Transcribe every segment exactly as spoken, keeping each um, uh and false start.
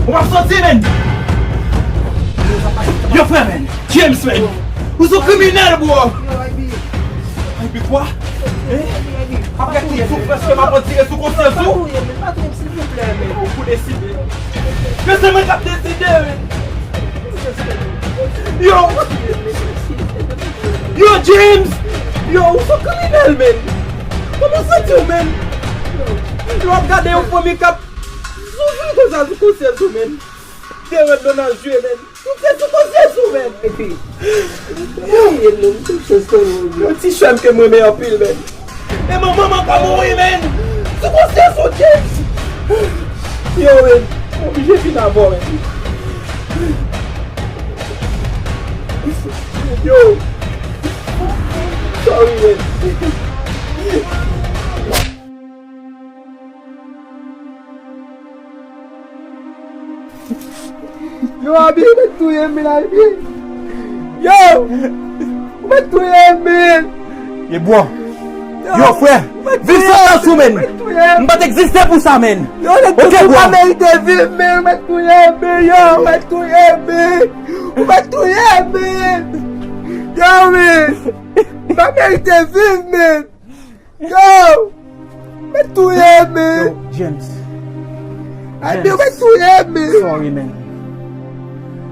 Ou p ap soti, menn! Yo, frè, menn! James, menn! Ou se yon kriminèl, bro! Ay, bi kwa? Eh? Ap gade tout soufrans ke m ap andire sou konsyans ou? Ou pou deside. Men se mwen k ap deside, menn! Yo! Yo, James! Yo, ou se yon kriminèl, menn! Kòman w santi w, menn? Lè w ap gade yon fanmi k ap soufri konsa sou konsyans ou, menn. Te rèd nan jwe, menn. Tout se sou konsyans ou, menn. Epi, mwen ye non, m te chans tande w. Yon ti sè m ke m renmen anpil, menn. E manman m ankò mouri, menn. Sou konsyans ou, James. Yo, menn. M oblije fin avè w, menn. Yo. Sorry, menn. Yo, Abi, ou mèt touye m, men, Abi. Yo! Ou mèt touye m, men. Ye bwò. Yo, frè, viv sou sans ou, men. M pa t egziste pou sa, men. Yo, nèg, ou pa merite viv, men. Ou mèt touye m, men. Yo, ou mèt touye m, men. Ou mèt touye m, men. Yo, men. M pa merite viv, men. Yo! Mèt touye m, men. Yo, James. Ay, James. Mèt touye m, men. Sorry, man.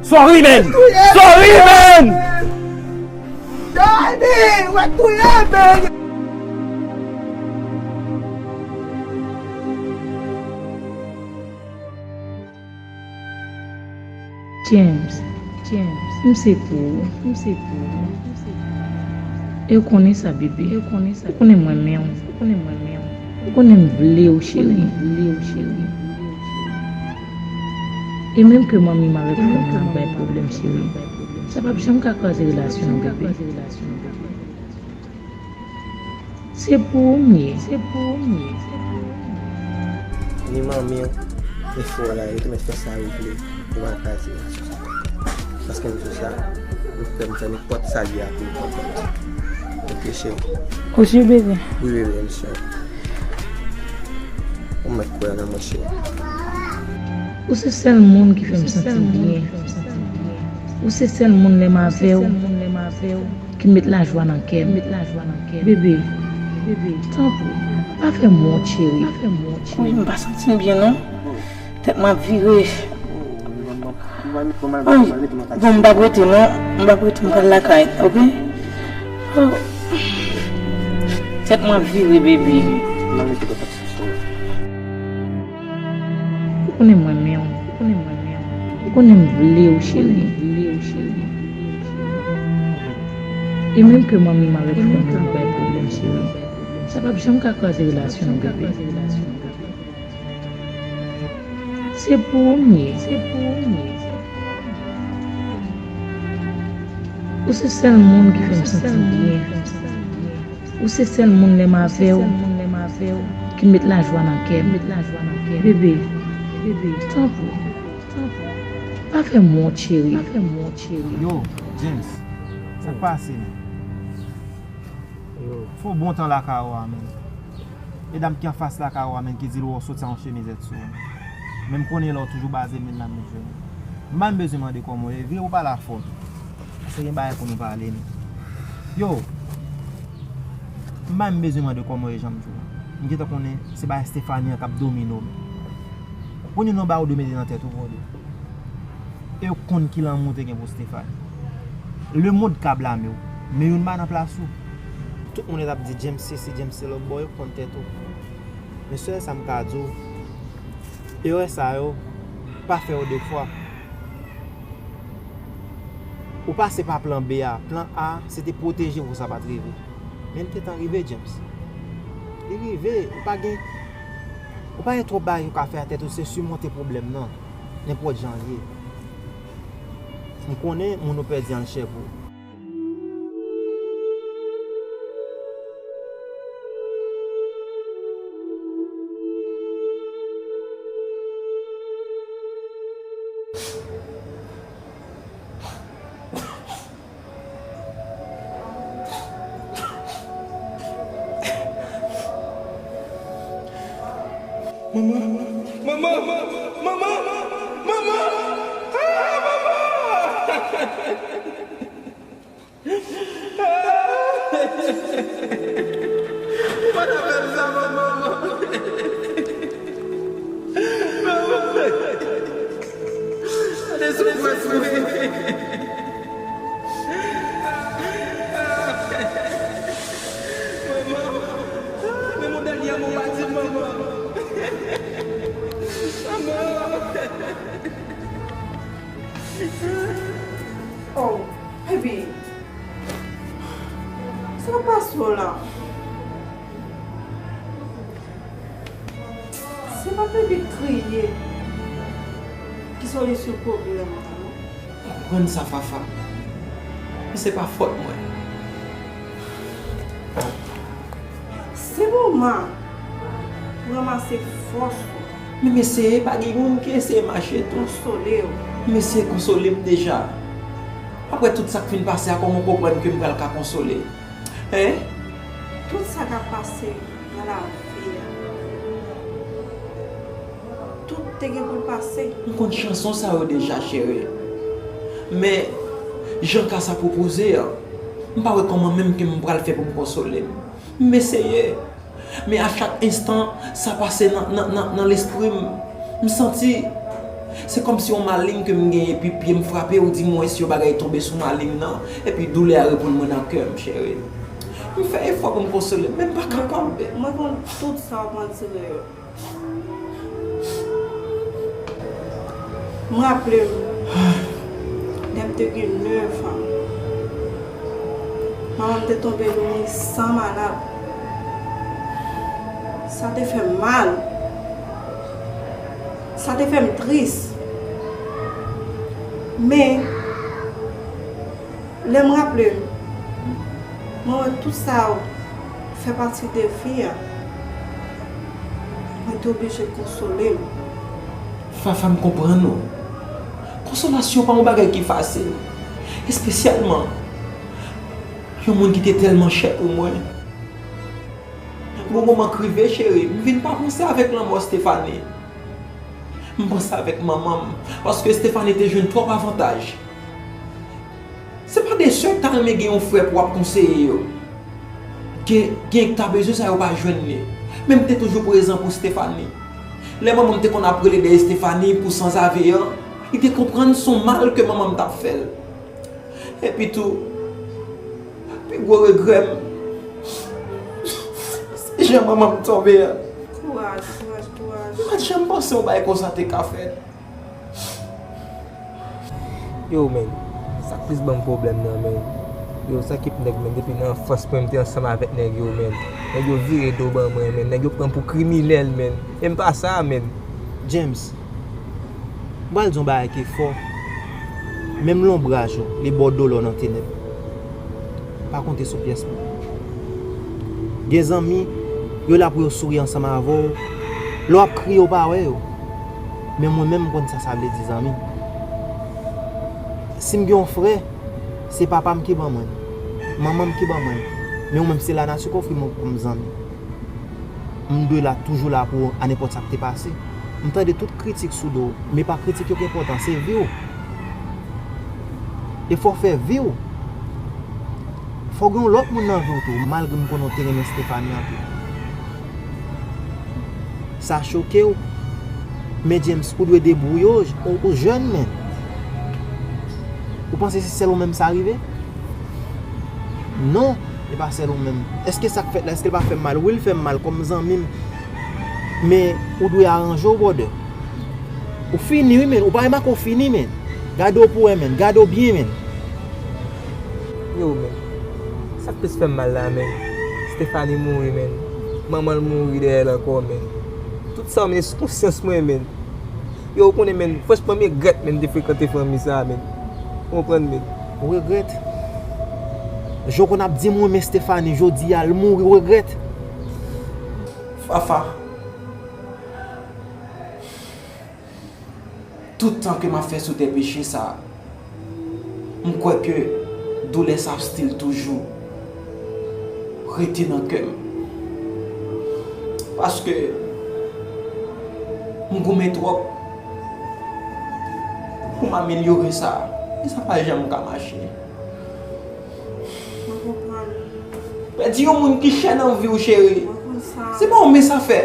Sorry, man. Mèt touye m, men. Sorry, man. Yo, ay, men, mèt touye m, men. James, James, m se pou ou, m se pou ou, m se pou ou. E w konnen sa, bebe. E w konnen sa, ou konnen m renmen w, ou konnen m renmen w. Ou konnen m vle w, cheri. Ou konnen m vle w, cheri. E menm ke manmi m avèk frè m nan ap bay pwoblèm, cheri, sa p ap janm ka kraze relasyon nou, bebe. Se pou ou m ye. Se pou ou m ye. Ni manmi w, ni frè w la, yo te mèt fè sa yo vle pou m al kraze relasyon sa. Paske m di w sa, yo fè m fè nenpòt sa l ye a pou yo kontan. Ok, cheri. Ou si, bebe? Wi, bebe, m si. Ou mèt kwè nan mwen, cheri. Ou se sèl moun ki fè m santi m byen. Ou se sèl moun lè m avè w ki met lajwa nan kè m. Bebe, bebe, tanpri, pa fè m wont, cheri. Wi, m pa santi m byen, non. Tèt mwen ap vire. Oh, bon, m p ap rete, non. M p ap rete, m pral lakay, ok? Oh. Tèt mwen ap vire, bebe. Ou konnen m renmen w, ou konnen m renmen w. Ou konnen m vle w, cheri. E menm ke manmi m avèk frè m yo bay pwoblèm, cheri, sa p ap janm ka kraze relasyon nou, bebe. Se pou ou m ye. Se pou ou m ye. Ou se sèl moun ki fè m santi m byen. Ou se sèl moun lè m avè w ki met lajwa nan kè m. Bebe, bebe, tanpri, tanpri, pa fè m wont, cheri. Pa fè m wont, cheri. Yo, James, sa k pase, menn? Yo. Fè w bon tan lakay ou a, menn. Medam ki anfas lakay ou a, menn, ki di l wè w soti a yon chemizèt sou ou. Men m konnen lè w toujou baze menn nan men jwenn. M pa menm bezwen mande kòman w ye, vire pou pale a fò. Paske gen bagay pou nou pale, menn. Yo, m pa menm bezwen mande kòman w ye, jan m di w. M gentan konnen se bagay Stephanie an k ap domine w, menn. Ou konnen non ba ou dwe mete nan tèt ou, bro. E w konn ki lanmou w te gen pou Stephanie. Lemonn ka blame w, men youn pa nan plas ou. Tout moun t ap di James sesi, James se lòtbò, yo konn tèt ou. Men sèl sa m ka di w, erè sa yo, pa fè yo de fwa. Ou pase pa plan B a, plan A, se te pwoteje pou sa pa t rive. Men l gentan rive, James. Li rive, ou pa gen, ou pa gen twòp bagay ou ka fè a tèt ou, se simonte pwoblèm nan, nenpòt jan l ye. M konnen moun ou pèdi an l chè pou ou. Manman, manman, manman, manman. Manman, men modèl yè mwen pa di manman. Manman. Oh, baby. Sa k ap pase w la? Se pa bebe k kriye ki solisyon pwoblèm ou, non. Konprann sa, Fafa. Men se pa fòt mwen. Se moman pou ranmase fòs ou. Men m eseye, pa gen moun ki eseye mache tou. Konsole w. M eseye konsole m deja. Apre tout sa k fin pase a, kòman w konprann ke m pral ka konsole? Hein? Tout sa k ap pase nan lavi a, tout te gen pou l pase. M konn chanson sa yo deja, cheri. Men, jan ka sa pwopoze an, m pa wè kòman menm ke m pral fè pou m konsole m. M eseye. Men a chak enstan sa pase nan, nan, nan, nan lespri m, m santi se kòmsi yon maleng ke m genyen epi pye m frape, oudimwens yon bagay tonbe sou maleng nan, epi doulè a reponn mwen nan kè m, cheri. M fè efò pou m konsole m, men m pa kapab. Mwen konn tout sa w ap andire yo. M raple m, lè m te gen nèf an, manman m te tonbe, li mouri san malad. Sa te fè m mal. Sa te fè m tris. Men, lè m raple m, mwen wè tout sa yo fè pati de vi a, mwen te oblije konsole m. Fafa, m konprann ou. Konsolasyon pa yon bagay ki fasil, espesyalman yon moun ki te tèlman chè pou mwen. Bon moman k rive, cheri, m vin pa panse avèk lanmò Stephanie. M panse avèk manman m, paske Stephanie te jwenn twòp avantaj. Se pa de sè k ta renmen gen yon frè pou ap konseye yo. Gen, gen k ta bezwen sa yo pa jwenn li. Men m te toujou prezan pou Stephanie. Lè manman m te konn ap rele dèyè Stephanie pou sanzave an, li te konprann se yon mal ke manman m t ap fè l. Epi tou, pi gwo regrè m, se jan manman m tonbe a. Kouraj, kouraj, kouraj. M pa t janm panse yon bagay konsa te ka fèt. Yo, men, sa k plis ban m pwoblèm nan, men, yo, sa k ap nèg, men, depi nan anfans mwen, m te ansanm avèk nèg yo, men. Nèg yo vire do ban mwen, men. Nèg yo pran m pou kriminèl, men. E m pa sa, men. James, m pral di yon bagay ki fò. Menm lonbraj ou, li ba w dolo nan tenèb. Pa konte sou pyès moun. Gen zanmi, yo la pou yo souri ansanm avè w. Lè w ap kriye, w pa wè yo. Men mwen menm, m konn sa sa vle di zanmi. Si m gen yon frè, se papa m ki ban mwen l, manman m ki ban mwen l. Men ou menm, se lanati k ofri m kòm zanmi. M dwe la, toujou la pou ou, a nenpòt sa k te pase. M tande tout kritik sou do w, men pa kritik yo ki enpòtan, se vi w. E fò w fè vi w. Fò w gen yon lòt moun nan vi w tou, malgre m konnen w te renmen Stephanie anpil. Sa choke w. Men James, ou dwe debouye w, ou, ou jèn, men. Ou panse se sèl ou menm sa rive? Non, e pa sèl ou menm. Èske sa k fèt la, èske l pa fè m mal? Wi, l fè m mal kòm zanmi m. Men, ou dwe aranje w, brother. Ou fini, wi, men. Ou pa remake w fini, men. Gade w pou wè, men. Gade w byen, men. Yo, men. Sa k plis fè m mal la, men. Stephanie mouri, men. Manman l mouri dèyè l ankò, men. Tout sa, men, sou konsyans mwen, men. Yo, ou konnen, men, franchman, m regrèt, men, m te frekante fanmi sa a, men. Ou konprann, men. Ou regrèt? Jan w konn ap di m renmen Stephanie, jodi a, l mouri, ou regrèt? Fafa, tout tan ke m ap fè sou tè peche sa a, m kwè ke doulè sa ap still toujou rete nan kè m. Paske m goumen twòp pou m amelyore sa, e sa pa janm ka mache. Mwen konprann. Pèdi yon moun ki chè nan vi w, cheri. Mwen konn sa. Se pa yon minm afè.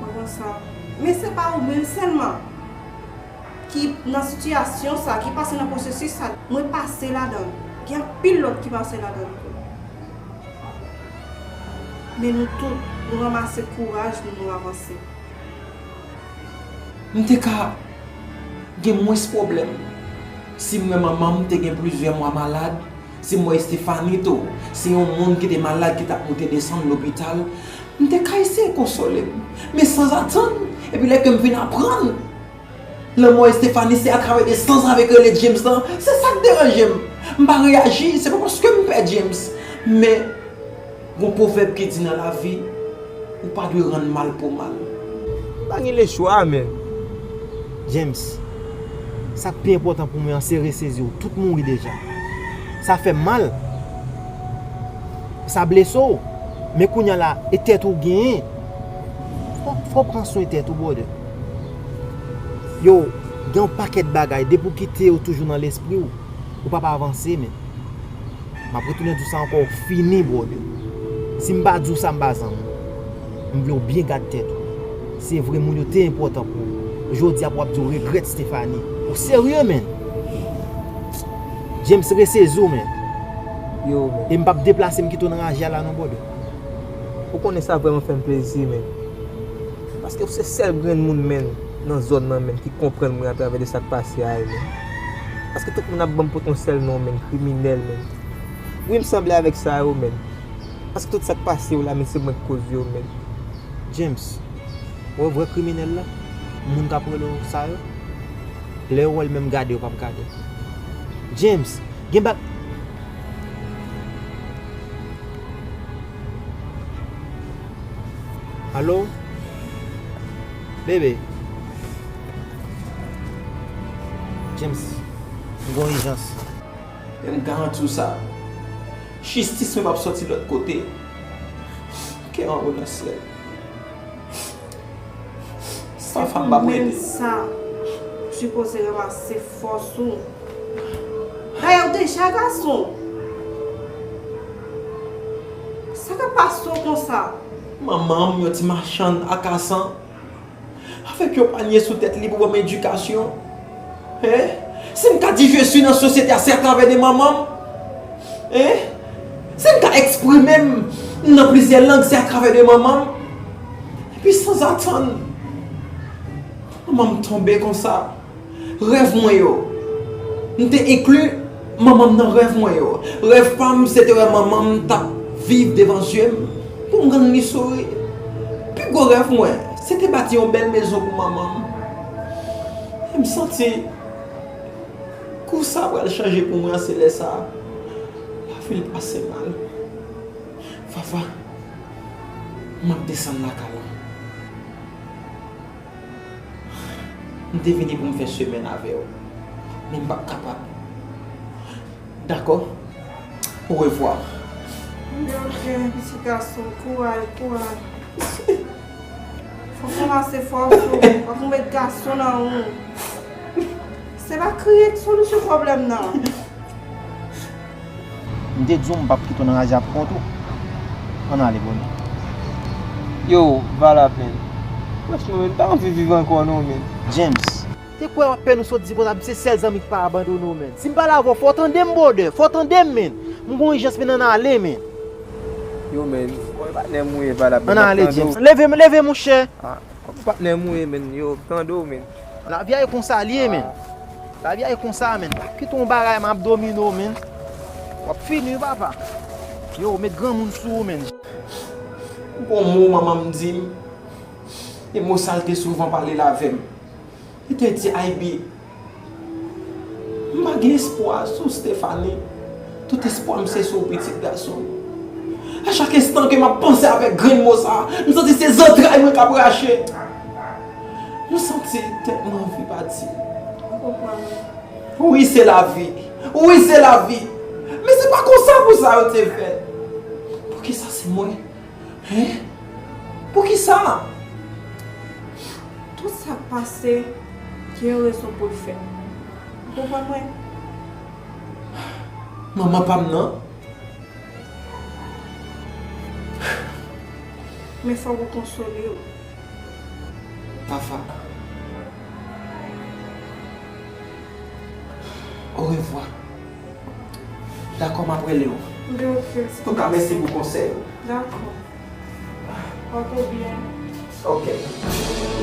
Mwen konn sa. Men se pa ou menm sèlman. ki nan sitiyasyon sa, ki pase nan pwosesis sa, mwen pase ladan l. Gen anpil lòt ki pase ladan l tou. Men nou tout, nou ranmase kouraj nou, nou avanse. M te ka gen mwens pwoblèm si m wè manman m te gen plizyè mwa malad, si m wè Estefani tou, se yon moun ki te malad ki t ap moute desann lopital, m te ka eseye konsole m. Men sanzatann, epi lè ke m vin aprann lanmò Estefani se atravè de sanzave k rele James lan, se sa k deranje m. M pa reyaji, se pa paske m pè James, men gon pwovèb ki di nan lavi, ou pa dwe rann mal pou mal. M pa gen lechwa, men. James, sa k pi enpòtan pou mwen an se resezi w. Tout mouri deja. Sa fè m mal. Sa blese w. Men kounye a la, e tèt ou genyen. Fò, fò w pran swen tèt ou, brother. Yo, gen yon pakèt bagay, depi w kite yo toujou nan lespri w, ou p ap avanse, men. M ap retounen di w sa ankò, ou fini, brother. Si m pa di w sa, m pa zanmi w. M vle w byen gad tèt ou. Se vre, moun yo te enpòtan pou ou. Jodi a pou w ap di w regrèt, Stephanie. Ou serye, men? James, resezi w, men. Yo, men. E m p ap deplase m kite w nan raje a la non, brother. Ou konnen sa vrèman fè m plezi, men. Paske ou se sèl grenn moun, men, nan zòn nan, men, ki konprann mwen atravè de sa k pase a, men. Paske tout moun ap ban m potansèl non, men, kriminèl, men. Wi, m sanble avèk sa yo, men. Paske tout sa k pase yo la, men, se mwen k koz yo, men. James, ou wè vrè kriminèl la? Moun k ap rele w sa yo? Lè yo wè l menm gade, yo p ap gade. James, gen bak. Alo? Bebe? James, m gon ijans. E m garanti w sa. Jistis mwen p ap sòti lòt kote. Kè anwo nan syèl. Fafa m p ap rete. Se pou menm sa, ou sipoze ranmase fòs ou. Dayè, ou deja gason. Sa k ap pase w konsa? Manman m, yon ti machann akasan, avèk yon panye sou tèt li pou ban m edikasyon. Hein? Si m ka di je suis nan sosyete a, se atravè de manman m. Hein? Si m ka eksprime m nan plizyè lang, se atravè de manman m. Epi sanzatann, manman m tonbe konsa. Rèv mwen yo. M te enkli manman m nan rèv mwen yo. Rèv pa m, se te wè manman m t ap viv devan zye m, pou m rann li souri. Pi gwo rèv mwen, se te bati yon bèl mezon pou manman m. E m santi kou sa pral chanje pou mwen, se lè sa a, lavi l pase mal. Fafa, m ap desann lakay la. M te vini pou m fè semèn avè w, men m p ap kapab. Dakò? Orevwa. Oke, oke, pitit gason, kouraj, kouraj. Fòk ou ranmase fòs ou, fòk ou met gason nan ou. Se pa kriye k solisyon pwoblèm nan. M te di w m p ap kite w nan raje a pou kont ou. Ann ale, Boni. Yo, Valap, men. Franchman, men, m pa anvi viv ankò non, men. James, te kwè w ap pè nou sot di konsa, m se sèl zanmi k pa abandone w, men. Si m pale avè w, fò w tande m, brother, fò w tande m, men. M gon ijans, men, ann ale, men. Yo, men, kòman patnè m ou ye, Valap, men? Ann ale, James. Leve, leve, monchè. Ah, kòman patnè m ou ye, men? Yo, tande w, men. Lavi a e konsa l ye, men. Lavi a e konsa, men. Pa kite yon bagay, m ap domine w, men. W ap fini, wi, papa. Yo, met granmoun sou ou, men. Gon mo manman m di m, e mo sa l te souvan pale l avè m. Li te di, Aybi, m pa gen espwa sou Stephanie. Tout espwa m se sou pitit gason m. A chak enstan ke m ap panse avèk grenn mo sa a, m santi se zantray mwen k ap rache. M santi tèt mwen anvi pati. Ou konprann? Wi, se lavi. Wi, se lavi. Men se pa konsa pou sa yo te fèt. Poukisa se mwen? Hein? Poukisa? Tout sa k pase, gen yon rezon pou l fèt. Ou konprann mwen? Manman pa m nan. Men fòk ou konsole w. Fafa. Orevwa. Dakò, m ap rele w. Gen okenn. Antouka, mèsi pou konsèy ou. Dakò. Pòte w byen. Ok.